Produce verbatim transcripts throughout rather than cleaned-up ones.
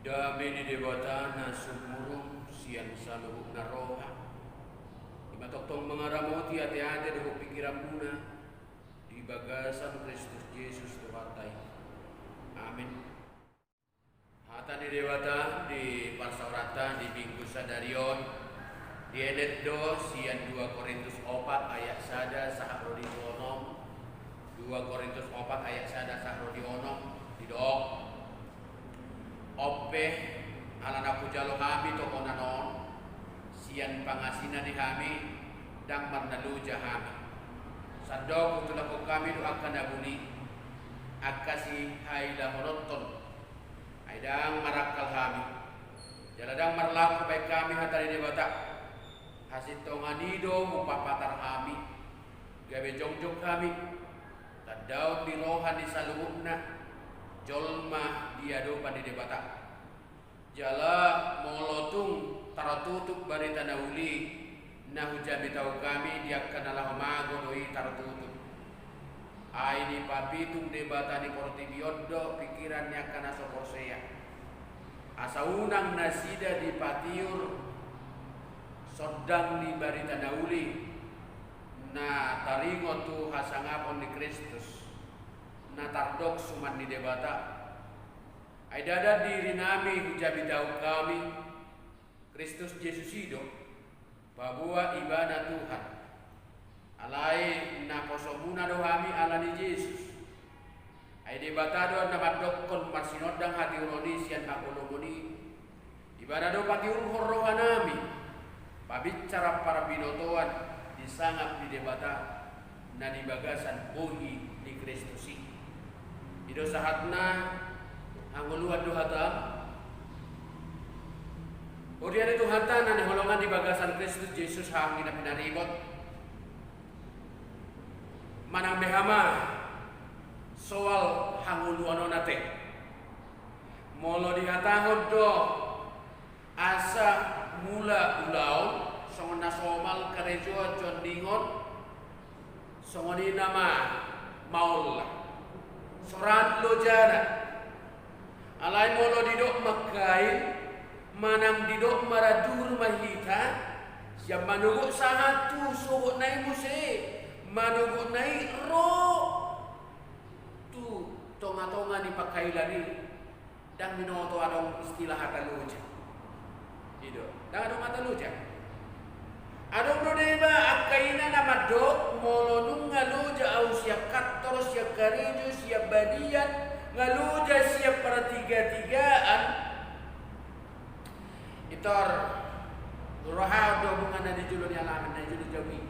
Dame ni Debata na sumurung sian saluhutna roha, i ma tongtong mangaramoti ateate dohot pingkiranmuna di bagasan Kristus Jesus Tuhanta i. Amin. Hata ni Debata di parsaoranta di Minggu sadari on dienet do sian dua Korintus opat ayat sada sahat ro di onom. Dua Korintus opat ayat sada sahat ro di onom, didok: On pe, ala na hujalo hami tohonan on, sian pangasina di hami, ndang marnaloja hami. Sandok hutulakhon hami do angka na buni, angka sihailahononhon, ai ndang marangkal hami, jala ndang marlaku bahen hami hata ni Debata. Hasintongan i do hupapatar hami, gabe jongjong hami tandaon ni roha ni saluhutna jolma di adopan ni Debata. Jala molo tung tartutup barita na uli na hujamita hami di angka na laho mago do i tartutup, ai dipapitung Debata ni portibi on do pingkiran ni angka na so porsea, asa unang nasida dipatiur sondang ni barita na uli na taringot tu hasangapon ni Kristus, na tardok suman ni Debata. Ai ndada dirinami hujamita hami, Kristus Jesus i do, paboa Ibana Tuhan. Alai naposomuna do hami ala ni Jesus. Ai Debata do na mandokkon marsinondang hatiuron i sian haholomon i. Ibana do patiurhon rohanami, pabinsar parbinotoan di sangap ni Debata na di bagasan bohi ni Kristus i. I do sahatna. Hangoluan do hata. Huria ni Tuhanta na hinaholongan di bagasan Kristus Jesus, hamu angka na pinaribot. Manang beha ma soal hangoluan on ate, molo dihatahon do asa mula ulaon, songon na somal karejoan jondingon, songon i nama maolla. Soran lojana. Alai molo didok mangkail, manang didok maradu ma hita, sian manogot sahat tu sogot na i muse, manogot na i ro tu tongatonga ni pangkailan i. Ndang binoto adong istilah hata loja. I do, ndang adong hata loja. Adong do deba angka ina na mandok, molo nunga loja au sian kantor, sian karejo, sian balian, nga loja sian partigatigaan, pintor hurohaon do bunga na di jolo ni alaman, na di jolo jabu i.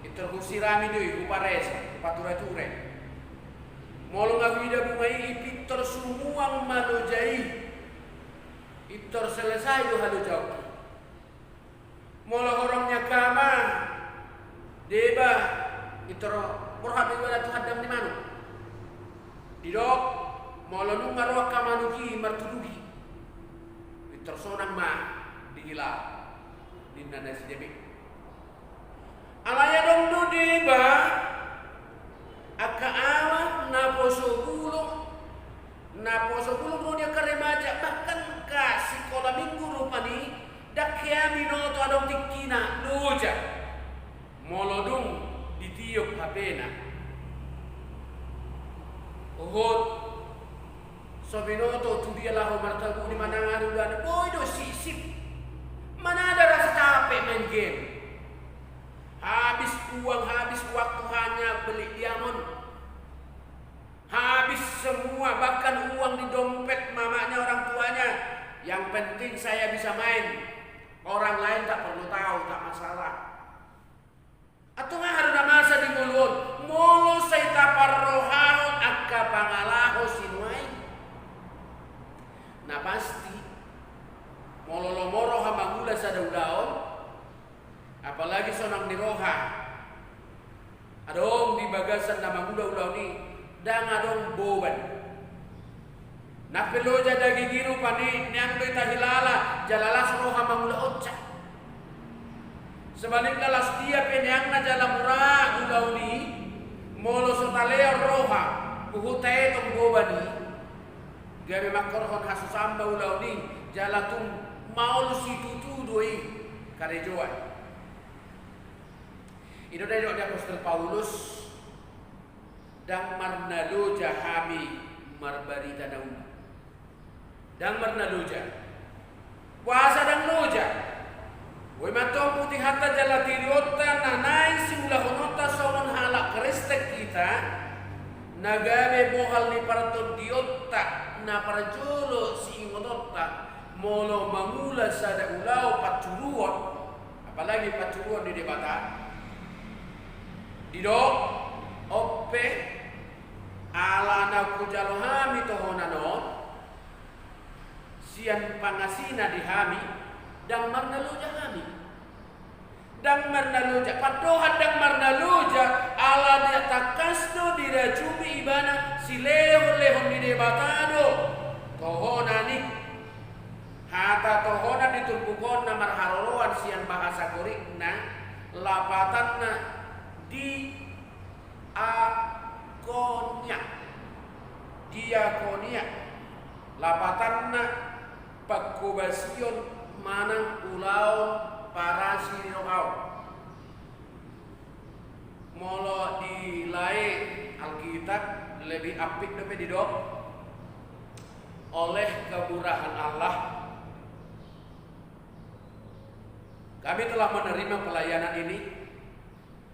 Pintor husirami do i, huparesa, hupatureture. Molo nga huida bunga i, pintor sumuang ma loja i. Pintor selesai do halojaon i. Molo horong ni angka ama, deba, pintor borhat do ibana tu handang ni manuk. Didok, molo nunga ro angka manuk i martuduhi, pintor sonang ma dihilala, ninna nasida be. Alai adong do deba angka ama naposo bulung, naposo bulung ro di angka remaja, bahkan angka sikola minggu rupani, ndang hea binoto adong tingkina, loja. Molo dung ditiop H P-na, huhut so binoto tu dia laho martabuni, manangani ulaonna, boi do sipsip. Manang ada rasa capek main game. Habis uang, habis waktu hanya beli diamond. Habis semua, bahkan uang di dompet mamanya, orang tuanya. Yang penting saya bisa main. Orang lain tak perlu tahu, tak masalah. Antong aha do na masa di ngolu on, molo sai taparrohahon angka pangalaho sinuaeng? Na pasti, molo lomo roha mangula sada ulaon, apalagi sonang ni roha adong di bagasan na mangula ulaon i, ndang adong boban. Nang pe loja daging i rupani, neang do i tahilala, jala las roha mangula onca. Sebalikna, las dia pe neangna jala mura ulaon i, molo so talehon roha, huhut taetong boban i, Gabe mangkorhon hasusaan ma ulaon i, jala tung maol situtu do i karejoan. I do na didok ni apostel Paulus, ndang marnaloja hami marbarita na uli. Ndang marnaloja. Boasa ndang loja? Boi ma antong putihanta jala tirionta na naeng siulahononta songon halak Kristen hita, na gabe bohal ni partondionta na parjolo siingotonta, molo mangula sada ulaon pansuruon, apalagi pansuruon ni Debata. Didok, on pe, ala na hujalo hami tohonan on, sian pangasina di hami, ndang marnaloja hami. Ndang marnaloja, pandohan ndang marnaloja, ala na tangkas do dirajumi ibana, silehonlehon ni Debata do tohonan i. Hata tohonan di turpuk on na marharoroan sian bahasa Gorikna, lapatanna di akonia. Diakonia. Lapatanna pangkobasion manang ulaon parasi ni roha on. Molo di lae Alkitab lebih apik dope didok oleh kemurahan Allah. Kami telah menerima pelayanan ini.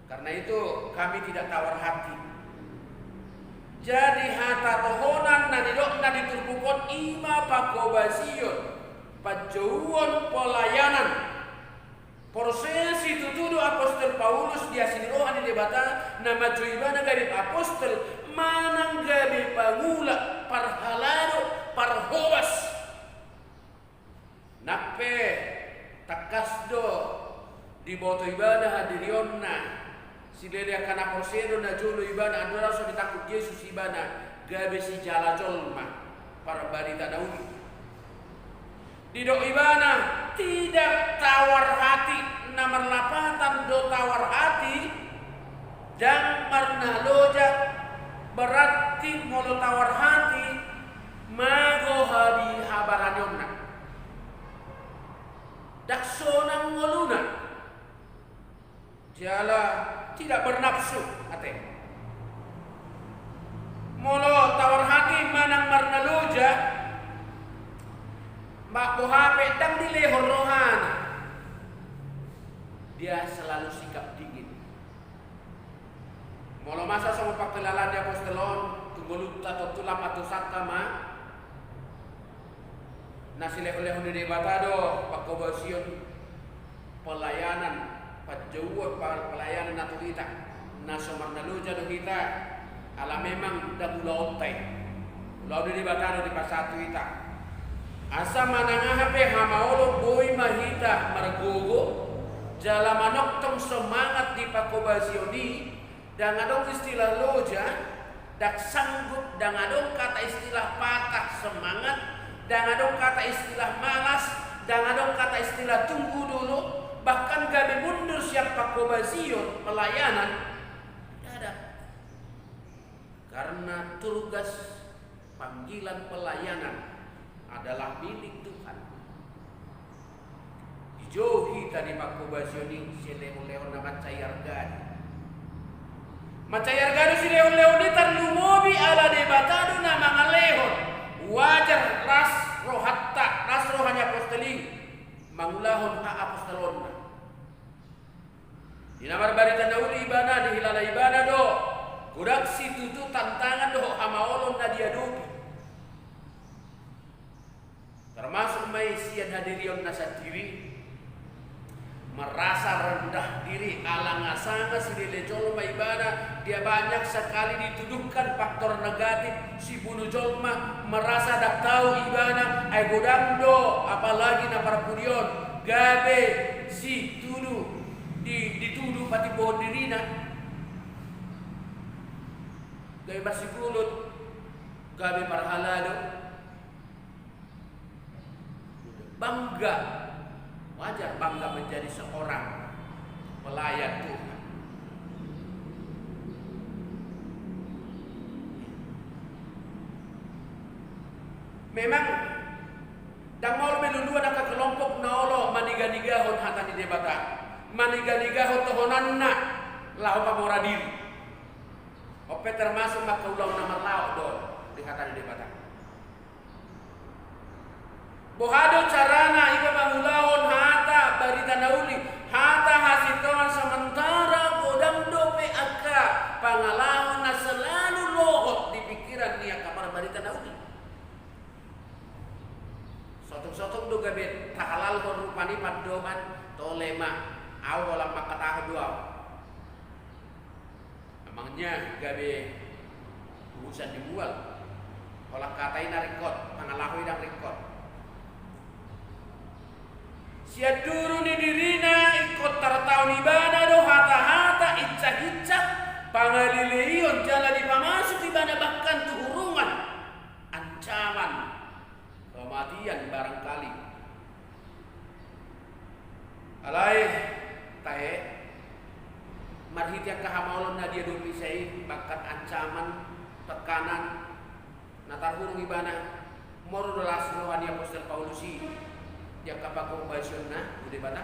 Karena itu, kami tidak tawar hati. Jadi, hata tohonan na nidokna di turpuk on i ma pangkobasion, panjouon pelayanan. Porsea situtu do apostel Paulus diasi ni roha ni Debata na manjou ibana gabe apostel manang gabe pangula, parhalado, parhobas. Nang pe tangkas do diboto ibana hadirionna, silehonlehon angka na porsea do na jolo ibana, andorang so ditangkup Jesus ibana gabe sijala jolma parbarita na uli. Didok ibana, tidak tawar hati, na marlapatan do tawar hati, ndang marnaloja, berarti molo tawar hati, mago habi habaranionna. Ndang sonang ngoluna. Jala tidak bernafsu, ate. Molo tawar hati manang marnaloja, mamboha pe ndang dilehon rohana. Dia selalu sikap dingin. Molo masa songon pangkilalaan ni apostel on, tu ngolunta tontu lam antong sangka ma, na silehonlehon ni Debata do pangkobasion pelayanan, panjouon pa-, pelayanan na tu hita, na so marnaloja do hita, ala memang ndang ulaonta i. Ulaon ni Debata do dipasahat tu hita. Asa manang aha pe hamaolon boi ma hita margogo, jala manongtong semangat di pangkobasion i, ndang adong istilah loja, ndang sanggup, ndang adong kata istilah patah semangat, ndang adong kata istilah malas, ndang adong kata istilah tunggu dulu, bahkan gabe mundur sian pangkobasion pelayanan. Ndada. Karena tugas panggilan pelayanan adalah milik Tuhan. Dijou hita di pangkobasion i silehonlehon na mansai arga i. Mansai arga do silehonlehon i tarlumobi ala Debata do na mangalehon. Wajar las rohanta, las roha ni apostel i mangulahon haapostelonna. Di na marbarita na uli ibana, dihilala ibana do godang situtu tantangan dohot hamaolon na diadopi. Termasuk ma i sian hadirionna sandiri, merasa rendah diri, ala nga sanga silehon jolma ibana, dia banyak sekali dituduhkan faktor negatif, sibunu jolma, merasa ndang tau ibana, ai godang do, apalagi na parpudi on, gabe situdu, di, ditudu patimbohon dirina. Gabe marsipulut, gabe parhalado. Bangga, wajar bangga menjadi seorang pelayan Tuhan. Memang ndang maol be luluan angka kelompok na olo maniganigahon hata ni Debata, maniganigahon tohonanna laho pamora diri. On pe termasuk ma angka ulaon na marlaok do di hata ni Debata. Boha do carana iba mangulahon hata barita na uli, hata hasintongan, sementara godang dope angka pangalaho na selalu lohot di pikiran ni angka parbarita na uli? Sotung-sotung do gabe tahalalhon rupani pandohan, tole ma, au holan mangkatahon do au. Emangnya gabe urusan dibual? Holan hata i na ringkot, pangalaho i ndang ringkot. Sian duru ni dirina ingkon tartaon ibana do hata-hata incak-incak, pangalileion jala dipamasuk ibana bahkan tu hurungan, ancaman kematian barangkali. Alai tahe, marhite angka hamaolon na diadopi i, bahkan ancaman, tekanan, na tarhurung ibana, moru do las roha ni apostel Paulus i di angka panghobasionna tu Debata.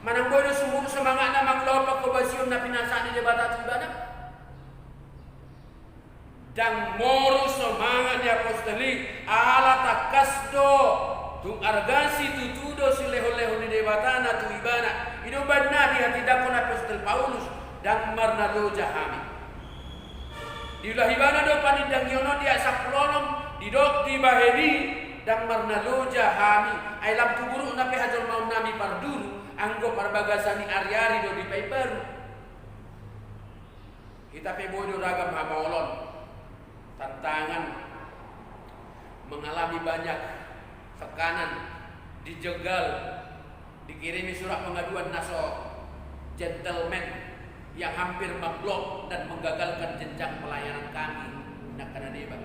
Manang boi do sumurut semangatna mangulahon panghobasion na pinasahat ni Debata tu ibana? Ndang moru semangat ni apostel i, ala tangkas do tung arga situtu do silehon-lehon ni Debata na tu ibana. I do umbahen na dihatindangkon apostel Paulus, ndang marnaloja hami. Diulah ibana do panindangion on di ayat sampulu onom, didok dibahen i, ndang marnaloja hami, ai lam tu burukna pe hajolmaonnami parduru, anggo parbagasan ni ari-ari do dipaimbaru. Hita pe boi do ragam hamaolon, tantangan, mengalami banyak tekanan, dijegal, dikirimi surat pengaduan na so gentleman yang hampir memblok dan menggagalkan jenjang pelayanan kami, nangkaningan.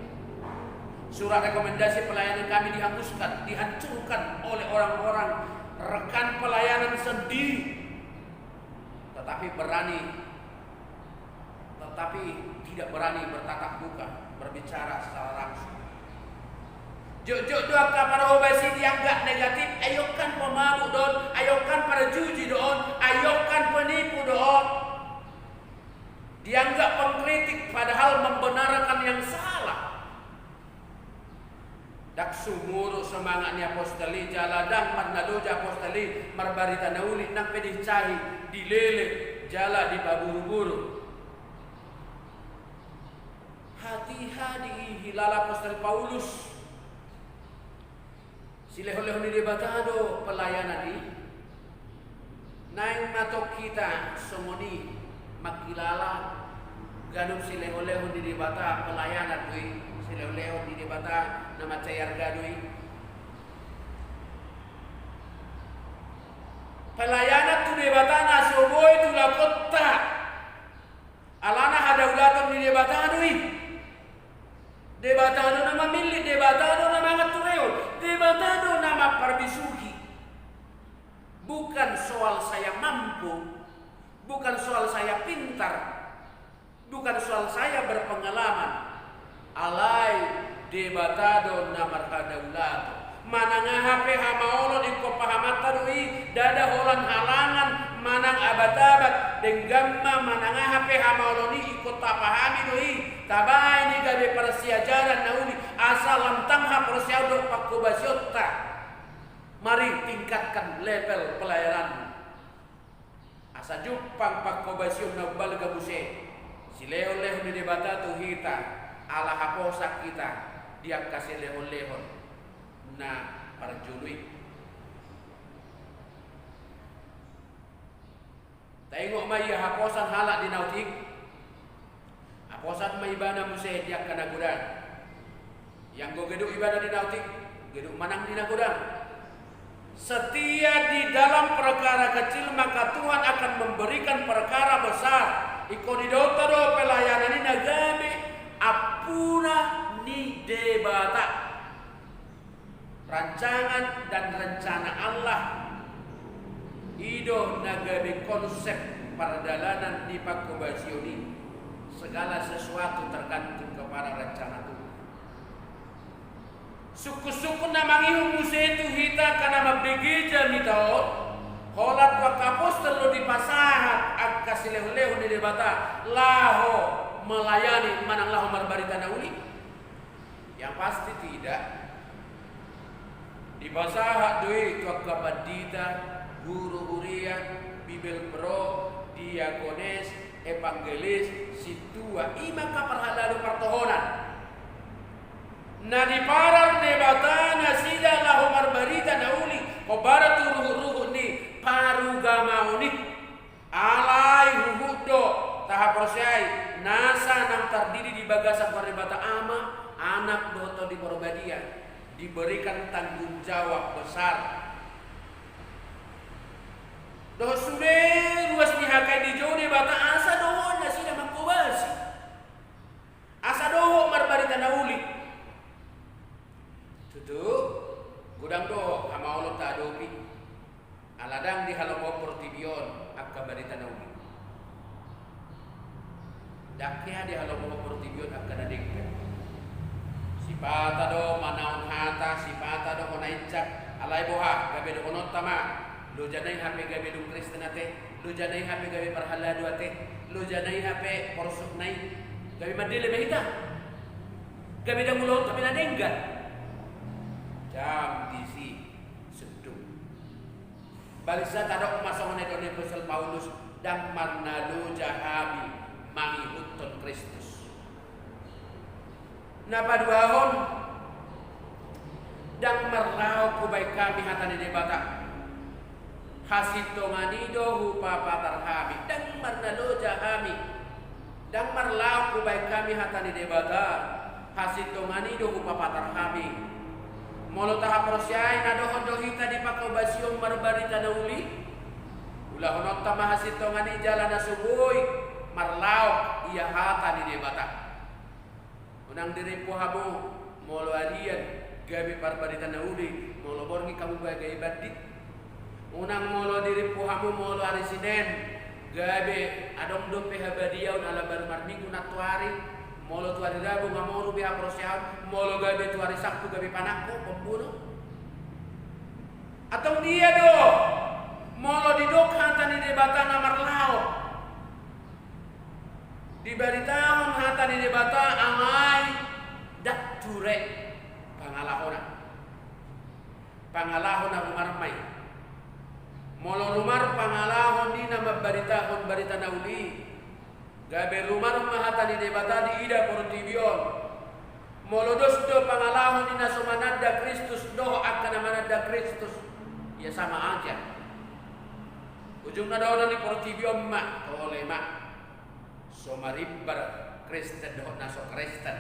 Surat rekomendasi pelayanan kami dihanguskan, dihancurkan oleh orang-orang rekan pelayanan sendiri. Tetapi berani, tetapi tidak berani bertatap muka, berbicara secara langsung. Jotjot do angka parhobas i dianggap negatif, ai on kan pemabuk do on, ai on kan parjuji do on, ai on kan penipu do on. Dianggap pengkritik padahal membenarkan yang salah. Ndang sumurut semangat ni apostel i, jala ndang marnaloja apostel i marbarita na uli, nang pe diinsahi, dilele, jala dipaburuburu. Hatiha dihilala apostel Paulus, silehon-lehon ni Debata do pelayanan i. Naeng ma tong hita songon i mangkilala ganup silehon-lehon ni Debata pelayanan do i, silehon-lehon ni Debata na mansai arga do i. Pelayanan tu Debata na so boi tulakonta, alana hadaulaton ni Debata do i. Debata do na mamillit, Debata do na mangaturehon, Debata do na mamparbisuhi. Bukan soal saya mampu, bukan soal saya pintar, bukan soal saya berpengalaman. Alai Debata do na marhadaulaton. Manang aha pe hamaolon ingkon pahamanta do i, ndada holan halangan manang abat-abat, denggan ma manang aha pe hamaolon i ingkon tapahami do i, tabaen i gabe parsiajaran na uli, asa lam tangkas haporseaon dohot panghobasionta. Mari tingkatkan level pelayanan. Asa jumpang panghobasion na umbalga muse, silehon-lehon ni Debata tu hita, ala haposan hita di angka silehon-lehon na parjolo i. Taingot ma ia haposan halak di na otik. Haposan ma ibana muse di angka na godang. Ianggo geduk ibana di na otik, geduk manang di na godang. Setia di dalam perkara kecil, maka Tuhan akan memberikan perkara besar. Ingkon didokhon do pelayanan i na gabe ampuna ni Debata. Rancangan dan rencana Allah, i do na gabe konsep pardalanan ni panghobasion i. Segala sesuatu tergantung kepada rencana Tuhan. Sungkun-sungkun na mangihut muse tu hita angka na mambege jamita on, holan tu angka apostel do dipasahat angka silehon-lehon ni Debata laho melayani manang laho marbarita na uli? Yang pasti tidak. Dipasahat do i tu angka pandita, guru huria, bibelvrouw, diakones, evangelis, sintua, i ma angka parhalado partohonan. Na diparar Debata nasida laho marbarita na uli, hombar tu ruhut-ruhut ni parugamaon i. Alai huhut do tahaporseai, nasa naung tardidi di bagasan goar ni Debata Ama, Anak dohot Tondi Porbadia, diberikan tanggung jawab besar. Dohot sude ruas ni hata i dijou Debata asa dohot nasida manghobasi. Asa dohot marbarita na uli. Tutu, godang do hamaolon taadopi. Ala ndang dihalomohon portibi on angka barita na uli. Ndang hea dihalomohon portibi on angka na denggan. Sipata do manaon hata, sipata do hona incak, alai boha, gabe dohononta ma. Lojana i hape gabe dung Kristen ate, lojana i hape gabe parhalado ate, lojana i hape porsuk na i. Gabe mandele ma hita. Gabe ndang ulaonta be na denggan. Jam disi sundung. Bangsa tadok ma songon na nidok ni apostel Paulus, ndang marnaloja hami mangihuthon Kristus. Na paduahon, ndang marlaok hubaen hami hata ni Debata. Hasintongan i do hupapatar hami, ndang marnaloja hami. Ndang marlaok hubaen hami hata ni Debata. Hasintongan i do hupapatar hami. Molo tahaporseai na dohot do hita di panghobasion marbarita na uli, ulahononta ma hasintongan i jala na so boi marlaok ia hata ni Debata. Unang dirimpu hamu molo arian gabe parbarita na uli, molo borngin hamu gabe bandit. Unang molo dirimpu hamu molo ari Sinen gabe adong dope habadiaon ala baru marminggu nantoari, molo tu ari Rabu nga moru be haporseaon, molo gabe tu ari Sabtu gabe panangko, pembunuh. Antong dia do molo didok hata ni Debata na marlaok, dibaritahon hata ni Debata, alai ndang ture pangalahona. Pangalaho na rumar ma i. Molo rumar pangalaho ni na mambaritahon barita na uli, gabe rumar ma hata ni Debata diida portibi on. Molo dos do pangalaho ni na so mananda Kristus dohot angka na mananda Kristus, ia sama aja. Ujungna dohonon ni portibi on ma, tole ma. So marimbar Kristen dohot na so Kristen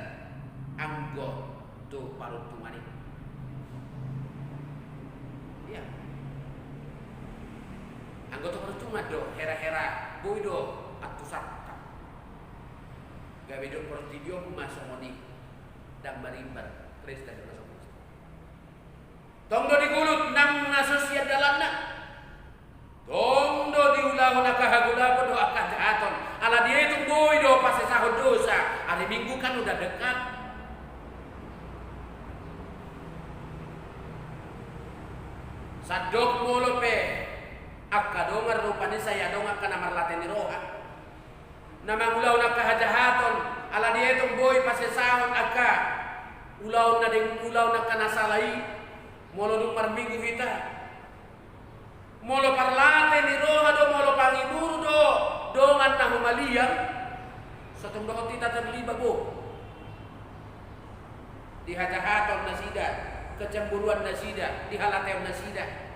anggo tu paruntungan i. Ia. Anggo tu paruntungan do, hera-hera, boi do antusanta. Gabe do portibi on ma songon i, ndang marimbar Kristen dohot na so Kristen. Tong do digulut nang na so sian dalanna. Tong do diulahon angka hagolapon dohot angka hajahaton. Ala dia i tung boi do pasesahon dosa. Ari Minggu kan udah dekat. Sandok molo pe angka dongan rupani sai adong angka na marlate ni roha. Na mangulahon angka hajahaton, ala dia i tung boi pasesahon angka ulaon na deng, ulaon angka na sala i, molo dung marminggu hita. Molo parlate ni roha do, molo pangiburu do dongan na humaliang, so tung dohot hita terlibat bo. Di hajahaton nasida, kecemburuan nasida, di halateon nasida.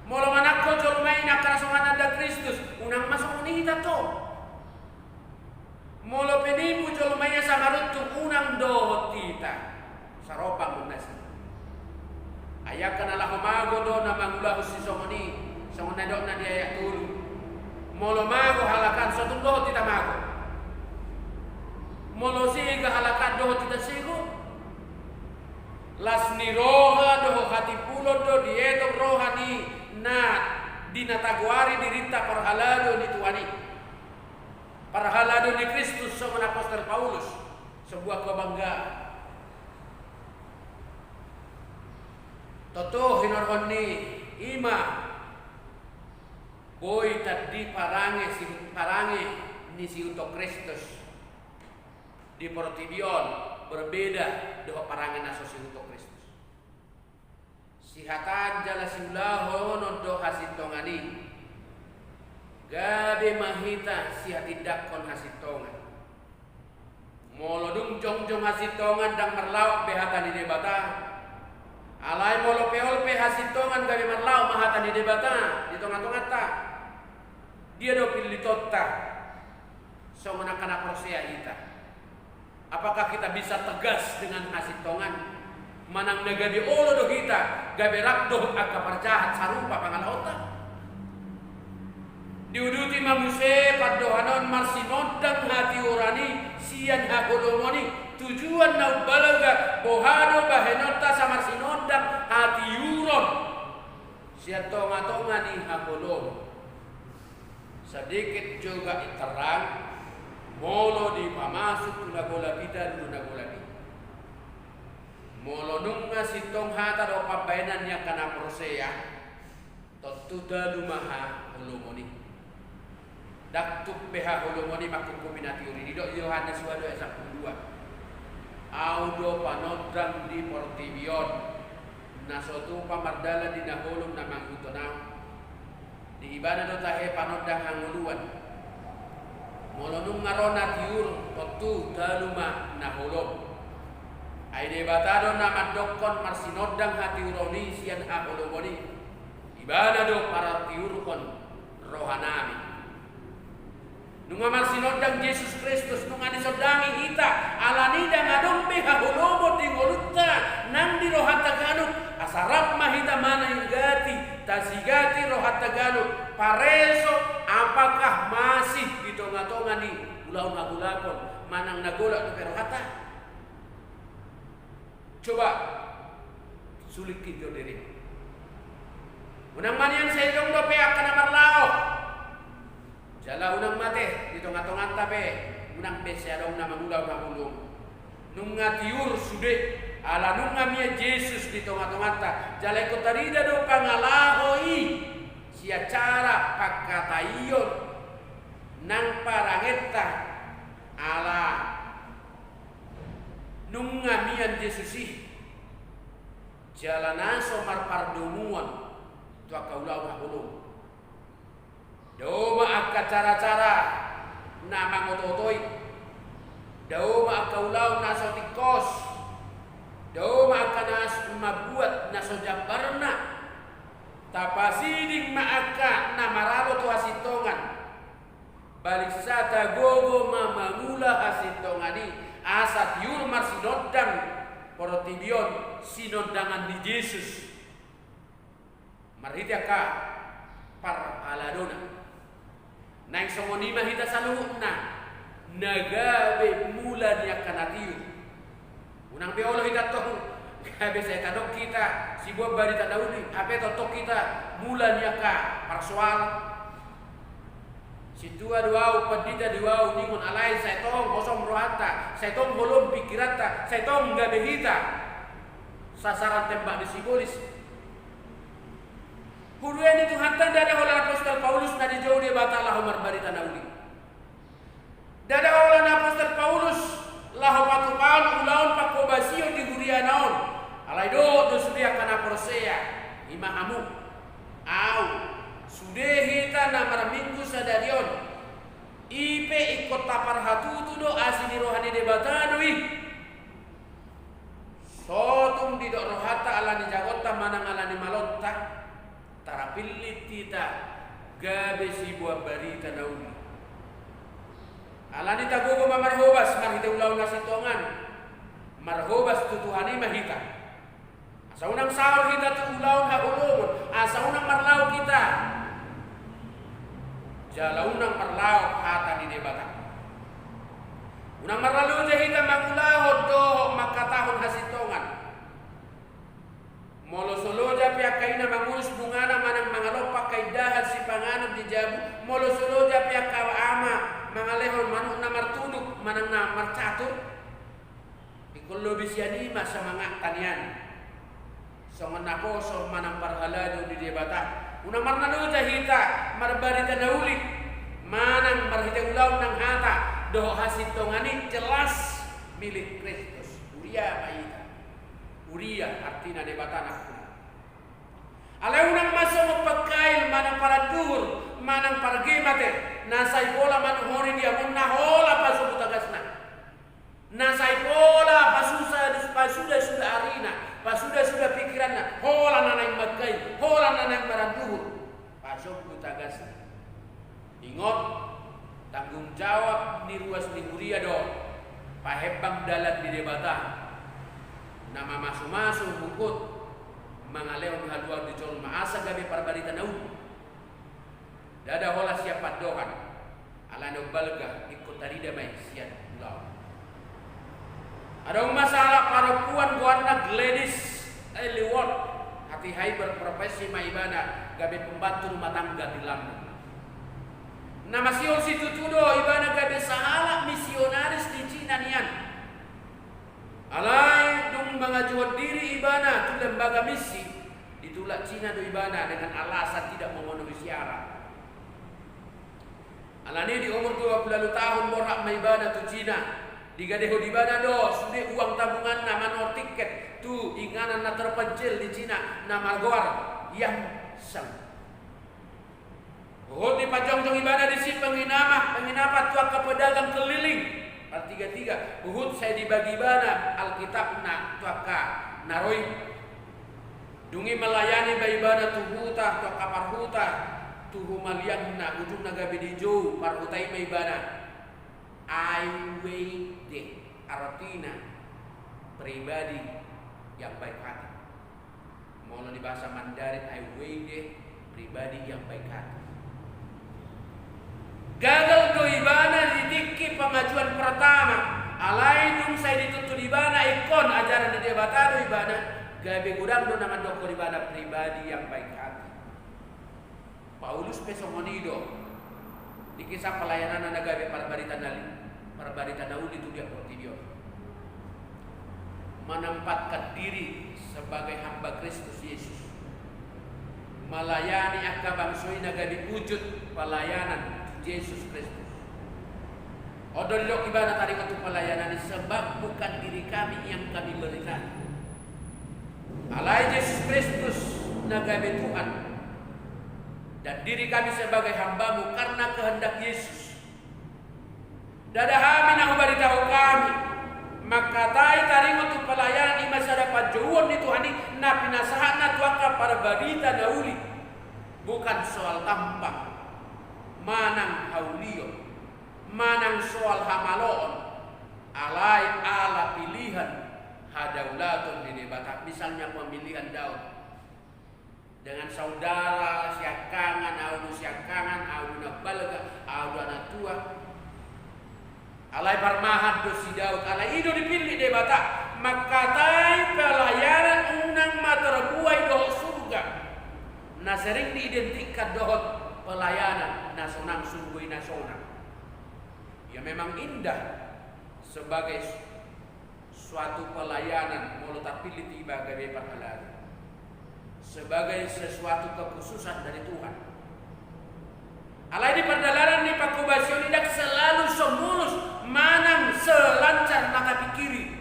Molo manangko jolma i na angka na so mananda Kristus, unang ma songon i hita tong. Molo pe nipu jolma i asa maruntung, unang dohot hita sarombang do nasida. Ai angka na laho mago do na mangulahon sisongon i, songon na nidokna di ayat tolu. Molo mago halak an, so tung dohot hita mago. Molo sega halak an, dohot hita sega. Las ni roha dohot hatimbulon do dietong roha ni na di na tagoari dirinta parhalado ni Tuhan i. Parhalado ni Kristus songon apostel Paulus, sebuah kebanggaan. Toto hinorhon ni ima boi tandi parange si parange ni siuto Kristus di portibi on berbeda dohot parange na so siuto Kristus. Sihatan jala siulahonon do hasintongan i. Gabe ma hita sihatindangkon hasintongan. Molo dung jongjong hasintongan ndang marlaok be hata ni Debata. Alai molo pe olo pe hasintongan gabe marlaok ma hata ni Debata di tongatonganta. Dia do pillitonta songon angka na porsea hita? Apakah kita bisa tegas dengan hasintongan? Manang na gabe olo do hita gabe rap dohot angka parjahat sarupa pangalaonta? Diuduti ma muse pandohan on marsinondang hatiuron i sian haholomon i. Tujuan na umbalga boha do bahenonta asa marsinondang hatiuron sian tongatonga ni haholomon. Sedikit juga terang, molo dipamasuk tu na golap i, talu do na golap i. Molo nunga sintong hata dohot pambahenan ni angka na porsea, tontu talu ma haholomon i. Ndang tuk be haholomon i mangkuphupi na tiur i. Didok Yohanes ualu ayat sampulu dua: Ahu do panondang di portibi on. Na so tupa mardalan di na holom na mangihuthon ahu. Di ibana do tahe panondang hangoluan. Molo nunga ro na tiur, tontu talu ma na holom. Ai Debata do na mandokkon marsinondang hatiuron i sian haholomon i. Ibana do patiurhon rohanami. Nunga marsinondang Jesus Kristus, nunga disondangi hita, alani ndang adong be haholomon di ngolunta nang di rohanta ganup, asa rap ma hita manigati, tasigati rohanta ganup, pareso apakah masih di tongatonga ni ulaon hagolapon, manang na golap dope rohanta. Coba sulingkihon dirim. Unang ma nian sai adong dope angka na marlaok. Jala unang ma ate di tongatonganta pe unang be sai adong na mangula haholomon. Nunga tiur sude, ala nunga mian Jesus di tongatonganta. Jala ingkon tarida do pangalaho i sian cara pangkataion nang parangenta, ala nunga mian Jesus i, jala na so marpardomuan tu angka ulaon haholomon. Dao ma angka cara-cara na mangotootoi. Dao ma angka ulaon na so tingkos. Dao ma angka na s-, mambuat na so jambarna. Tapasiding ma angka na maralo tu hasintongan. Baliksa tagogo ma mangula hasintongan i, asa tiur marsinondang portibi on sinondangan ni Jesus. Marhite angka parhaladona. Naeng songon i ma hita saluhutna, na gabe mula ni angka na tiur. Unang be olo hita tong gabe sai tadok hita siboan barita na uli, hape tongtong hita mula ni angka parsoalan. Sintua do ahu, pandita do ahu ningon, alai sai tong hosom rohanta, sai tong holom pingkiranta, sai tong gabe hita sasaran tembak ni sibolis. Huria ni Tuhanta, ndada holan apostel Paulus na dijou Debata laho marbarita na uli. Ndada holan apostel Paulus laho patupahon ulaon panghobasion di huriana on. Alai dohot do sude angka na porsea, ima hamu, ahu, sude hita na marminggu sadari on. I pe ingkon taparhatutu do asi ni roha ni Debata do i. So tung didok rohanta ala ni jagonta manang ala ni malonta, tarpillit hita gabe siboan barita na uli. Alani tagogo ma marhobas marhite ulaon hasintongan, marhobas tu Tuhan i ma hita. Asa unang saor hita tu ulaon haholomon, asa unang marlaok hita. Jala unang marlaok hata ni Debata. Unang marloja hita mangulahon dohot mangkatahon hasintongan. Molo so loja pe angka ina mangurus bungana manang mangalompa angka indahan sipanganon di jabu, molo so loja pe angka ama mangalehon manuk na martuduk manang na marcatur, ingkon lobi sian i ma semangatta nian. songon naposo manang parhalado ni Debata. Unang marnaloja hita marbarita na uli manang marhite ulaon nang hata dohot hasintongan i, jelas milik Kristus. Huria ma hita. Huria artina Debata na hula. Alai unang ma songon pangkail manang paranduhur manang pargemate, na sai pola manuhori diamonna, hola pasombu tagasna. Na sai pola pasusa, pasuda-suda arina, pasuda-suda pikiranna, hola na naeng mangkail, hola na naeng maranduhur, pasombu tagasna. Ingot, tanggung jawab ni ruas ni huria do pahembang dalan ni Debata, na mamasu-masu huhut mangalehon haluaon di jolma asa gabe parbarita na uli. Ndada holan sian pandohan, alana umbalga ingkon tarida ma i sian ulaon. Adong ma sahalak parompuan goarna Gladys Aylward, hatiha i berprofesi ma ibana gabe pembantu rumah tangga di London. Na masihol situtu do ibana gabe sahalak misionaris di Cina nian. Alai dung mangajuhon diri ibana tu lembaga misi, ditulak Cina do ibana dengan alasan tidak memenuhi syarat. Alani di umur dua puluh ualu tahun borhat ma ibana tu Cina. Digadehon ibana do sude uang tabunganna manukar tiket tu inganan na terpencil di Cina na margoar Yangsheng. Huhut dipajongjong ibana disi penginapan, penginapan tu angka pedagang keliling, partiga-tiga. Huhut sai dibagi ibana Alkitabna tu angka na ro i. Dung i melayani ma ibana tu huta, tu angka parhuta, tu humaliangna, ujungna gabe dijou parhuta i ma ibana Ai Weiwei, artina pribadi yang baik hati. Molo di bahasa Mandarin, Ai Weiwei, pribadi yang baik hati. Gagal do ibana di tingki pengajuan pertama, alai dung sai dituntun ibana ingkon ajaran ni Debata do ibana, gabe godang do na mandokkon ibana pribadi yang baik hati. Paulus pe songon i do di kisah pelayananna na gabe parbarita na li-, parbarita na uli tu dia portibi on. Menempatkan diri sebagai hamba Kristus Yesus. Melayani angka bangso i na gabe wujud pelayanan tu Jesus Kristus. On do didok ibana taringot tu pelayanan i, sebab bukan diri kami yang kami beritakan. Alai Jesus Kristus na gabe Tuhan, dan diri kami sebagai hambamu karena kehendak Yesus. Ndada hami na hubaritahon hami, mangkatai taringot tu pelayanan i ma sada panjouon ni Tuhan i na pinasahatna tu angka parbarita na uli. Bukan soal tampang, manang haulion, manang soal hamaloon, alai ala pilihan hadaulaton ni Debata, misalnya pemilihan Daud. Dengan saudara siangkangan, ahu do siangkangan, ahu do na balga, ahu do anak tua. Alai parmahan do si Daud, alai i do dipillit Debata, mangkatai pelayanan unang ma terbuai dohot surga. Na sering diidentikan dohot pelayanan na sonang, sungguh na sonang. Ya memang indah sebagai suatu pelayanan molo tarpillit iba gabe parhalado, sebagai sesuatu kekhususan dari Tuhan. Alai di pardalanan ni pangkobasion i ndang selalu semulus manang selancar na tapikiri.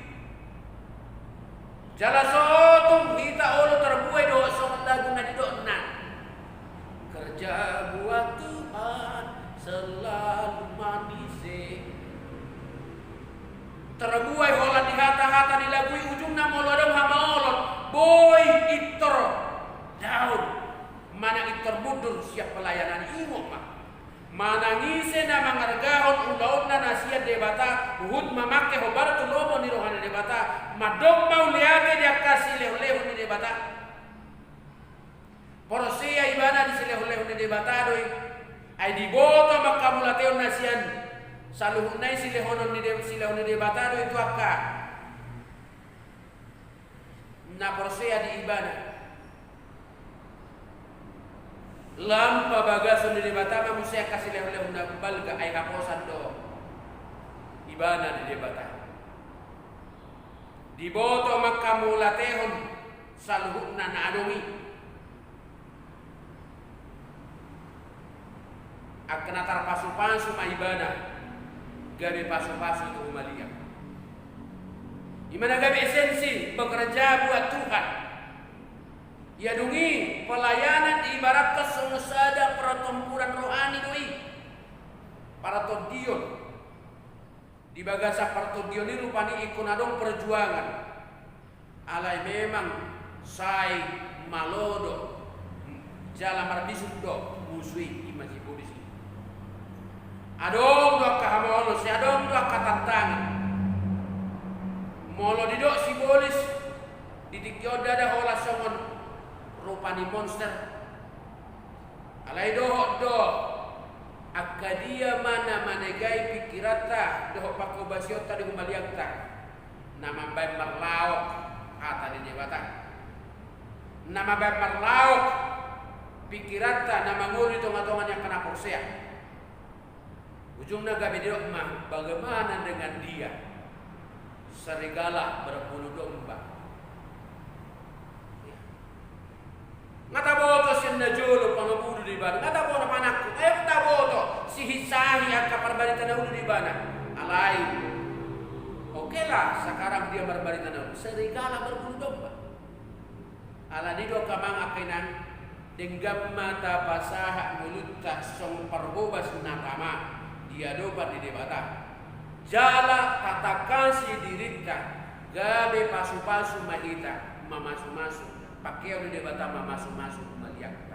Jala so tung hita olo terbuai dohot songon lagu na nidokna, kerja buat Tuhan selalu manise. Terbuai holan di hata-hata ni lagu i, ujungna molo adong hamaolon, boi intor daon, manang intor mundur sian pelayanan i. Ingot ma, manang ise na mangargahon ulaonna na sian Debata, huhut mamangke hombar tu lomo ni roha ni Debata, mandok mauliate di angka silehon-lehon ni Debata. Porsea ibana di silehon-lehon ni Debata do i. Ai diboto ma angka mauliateon na sian saluhutna i, silehonon ni De-, silehon ni Debata do i tu angka na porsea di ibana. Lam pabagason ni Debata ma muse angka silehon-lehon na balga, ai haposan do ibana di Debata. Diboto ma angka mauliatehon saluhutna na adong i. Angka na tarpasupasu ma ibana, gabe pasupasu tu humaliang. I ma na gabe esensi bekerja buat Tuhan. Ia dung i pelayanan diibaratkan songon sada pertempuran rohani do i. Partondion. Di bagasan partondion i rupani ingkon adong perjuangan. Alai memang sai malo do jala marbisuk do musu i, i ma sibolis i. Adong do angka hamaolon, sai adong do angka tantangan. Molo didok sibolis, di tingki on ndada holan songon rupa ni monster. Alai dohot do, angka dia ma na manegai pingkiranta dohot panghobasionta di humaliangta, na mambahen marlaok hata ni Debata. Na mambahen marlaok pingkiranta na mangolu di tongatonga ni angka na porsea. Ujungna gabe didok ma, bagaimana dengan dia? Serigala berbulu domba. Nga taboto sian na jolo pangabudu do ibana, nga taboto panangkup, nga taboto sihisahi angka parbarita na uli do ibana. Alai, oke lah, sekarang dia marbarita na uli, serigala berbulu domba. Alani do angka amang, angka inang, denggan ma tapasahat ngolunta songon parhobas na tama di adopan ni Debata. Jala tatangkasi dirinta, gabe pasupasu ma hita mamasumasu. Pangkeon ni Debata mamasumasu humaliang.